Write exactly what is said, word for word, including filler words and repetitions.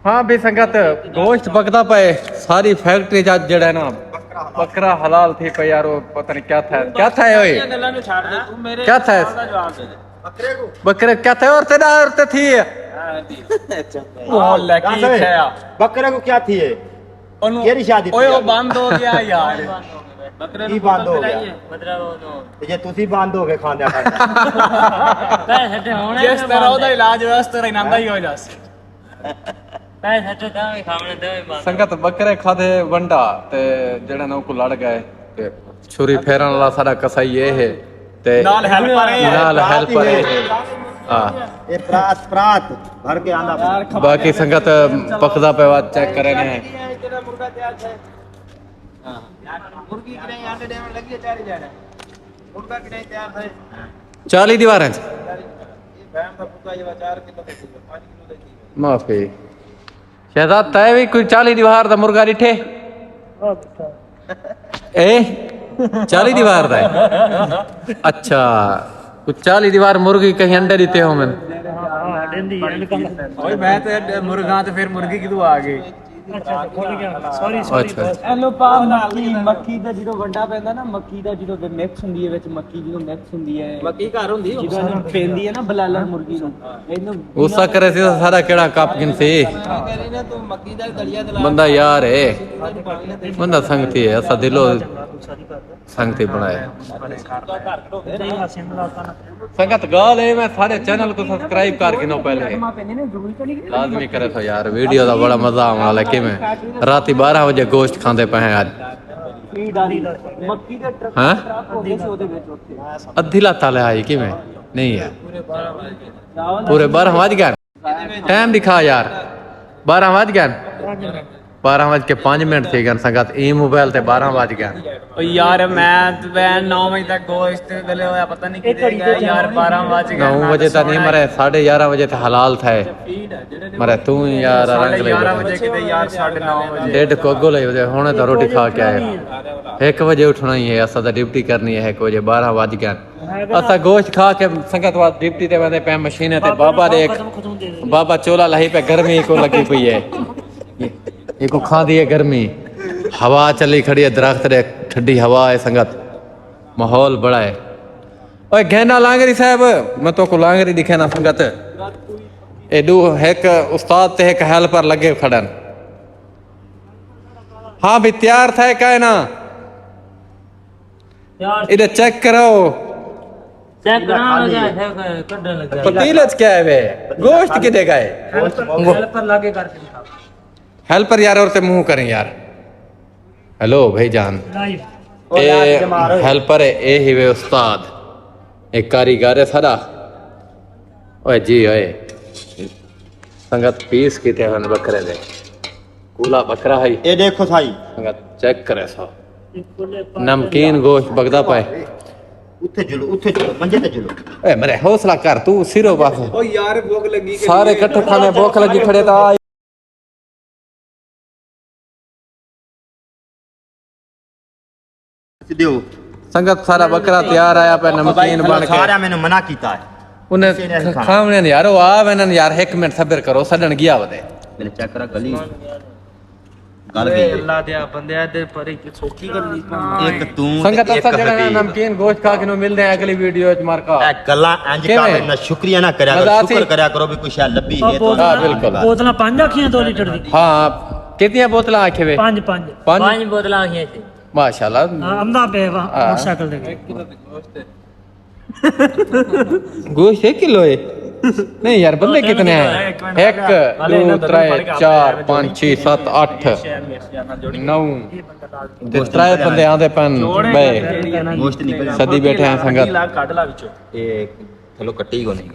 ہاں بھی سنگت، گوشت پکدا پئے، ساری فیکٹری چ اڄ جیڑھا ہے نا، بکرا حلال تھی پئے یار۔ او پتہ نہیں کیا تھا، کیا تھا ہے اوئے؟ کیا تھا ہے؟ بکرے کیا تھے؟ اور تیرا اور تے تھی ہے؟ او لکی تھیا۔ بکرے کو کیا تھی ہے؟ کیڑی شادی تھی؟ اوئے او بند ہو گیا یار۔ بکرے کی بند ہو گیا؟ تے جے تسی بند ہو کے کھاندے آ۔ جس طرح او دا علاج ہویا، اس طرح انہاں دا ہی ہو جاسی۔ سنگت بکرے کھادے ونڈا تے جڑے نو کو لڑ گئے۔ تے چھری پھیرن والا ساڈا کسائی اے ہے۔ تے نال ہیلپر اے۔ نال ہیلپر اے۔ ہاں۔ اے پرات پرات بھر کے آندا پیا۔ باقی سنگت پکدا پیا، چیک کرے نے۔ مرغی کݙاہیں آنڈے ݙیوݨ لڳی ہے؟ چاری ڄاݨے۔ مرغا کݙاہیں تیار تھئے؟ چالیہہ دیواریں چ۔ معافی۔ شہزاد، تئیں وی کوئی چالیہہ دیوار دا مرغا ݙٹھے؟ اے؟ چالیہہ دیوار دا ہے؟ اچھا۔ کوئی چالیہہ دیوار مرغی کہیں انڈے ݙتے ہوون؟ اوئے میں تے مرغاں تے پھر مرغی کدوں آ گئی؟ اچھا۔ ایلو پا مکی، مکی دا جدوں ونڈا پیندا نا، مکی دا جدوں مکس ہوندی ہے وچ، مکی جدوں مکس ہوندی ہے، مکی گھر ہوندی ہے، جدوں پیندی ہے نا بلالر مرغی نوں، اینوں غصہ کرے سی تاں ساݙا کیڑھا کپ گھنسی؟ بندہ یار ہے، بندہ سنگتی ہے، اساں دلوں سنگتی بݨائے۔ سنگت ڳالھ اے، میں ساݙے چینل کوں سبسکرائب کر گھنو پہلے۔ لازمی کرے سو یار، ویڈیو دا بڑا مزہ آوݨ والا۔ کیویں؟ راتی ٻارہاں وڄے گوشت کھاندے پئے ہیں اڄ۔ ہاں؟ ادھی لت آلے آئی کیویں؟ نہیں یار۔ پورے ٻارہاں وڄ ڳئے۔ ٹائم ݙکھا یار، ٻارہاں وڄ ڳئن۔ ٻارہاں وڄ کے پنج منٹ تھی ڳئن سنگت، ایں موبائل تے ٻارہاں وڄ ڳئن۔ او یار میں میں نو وڄے تک گوشت گلے ہویا، پتہ نہیں کتنے ڳئے یار، ٻارہاں وڄ ڳئن۔ نو وڄے تاں نہیں مرے، ساݙے یارہاں وڄے تے حلال تھئے۔ مرے توں یار رنگ لئی یارہاں وڄے کتے یار، ساݙے نو وڄے۔ ڈیڑھ کو گلے وڄے، ہݨ تاں روٹی کھا کے آئے۔ ہک وڄے اٹھݨا ہی ہے، اساں تاں ڈیوٹی کرنی ہے، ہک وڄے ٻارہاں وڄ ڳئن۔ اساں گوشت کھا کے سنگت واد ڈپٹی تے ویندے پئے، مشینے تے بابا دے ہک، بابا چولا لہی پئے، گرمی کو لگی پئی ہے، ایکو کھاندی ہے گرمی، ہوا چلی کھڑی ہے، درخت دے ٹھڈی ہوا ہے سنگت، ماحول بڑا ہے۔ اوئے گھینا لانگری صاحب، میں تو کو لانگری دکھے نا سنگت، اے ڈو ہک استاد تے ہک ہیلپر لگے کھڑن۔ ہاں بھی تیار تھا کائے نا؟ ادھر چیک کرو۔ چیک کراں لگا ہے، کڈن لگا۔ پتیلے چ کیا ہے وے؟ گوشت کدے گئے؟ ہیلپر لاگے کر کے دکھا۔ ہیلپر یار، اور تے منہ کریں یار۔ ہیلو بھائی جان۔ اے ہیلپر ہے، اے ہی وے استاد۔ اے کاریگر ہے ساڈا۔ اوئے جی اوئے۔ سنگت پیس کیتے ہن بکرے دے۔ کولا بکرا ہئی۔ اے ݙیکھو سائی۔ سنگت چیک کرے سو۔ نمکین گوشت بکدا پئے۔ اتھے جلو، اتھے جلو، منجے تے جلو۔ اے مرے حوصلہ کر، تو سرو بس۔ او یار بھوک لگی کہ سارے کٹھے کھانے، بھوک لگی کھڑے تا۔ ݙیو۔ سنگت سارا بکرا تیار آیا پیا نمکین بݨ کے۔ سارا مینوں منع کیتا ہے۔ انہیں کھاوݨے نے یار، او آ ویندن یار، ہک منٹ صبر کرو، سݙݨ ڳیا ودے۔ میرے چیک کرا گلی۔ گل گئی ہے۔ اللہ دیا بندے دے پر ایک سوکھی گل نہیں۔ ایک توں سنگت اسا جڑا نمکین گوشت کھا کے نو ملدے ہیں اگلی ویڈیو وچ مارکا۔ اے گلاں انج کر نہ شکریہ نہ کریا کرو، شکر کریا کرو بھی کوئی شے لبھی ہے تو۔ ہاں بالکل۔ بوتلاں پنج آکھیاں دو لیٹر دی۔ ہاں کتنی بوتلاں آکھے وے؟ پنج پنج۔ پنج بوتلاں آکھیاں سی۔ ماشاءاللہ۔ ہاں، امدا پہ وا-، ہاں۔ موٹرسائیکل دے۔ گوشت ایک کلو ہے؟ نہیں یار، بندے کتنے ہیں؟ ایک، دو، ترے، چار، پانچ، چھ، ست، اٹھ، نو۔ تے ترے بندے آندے پن بے۔ گوشت نکل۔ سدی بیٹھے ہیں سنگت۔ اے تھلو کٹی کو نہیں۔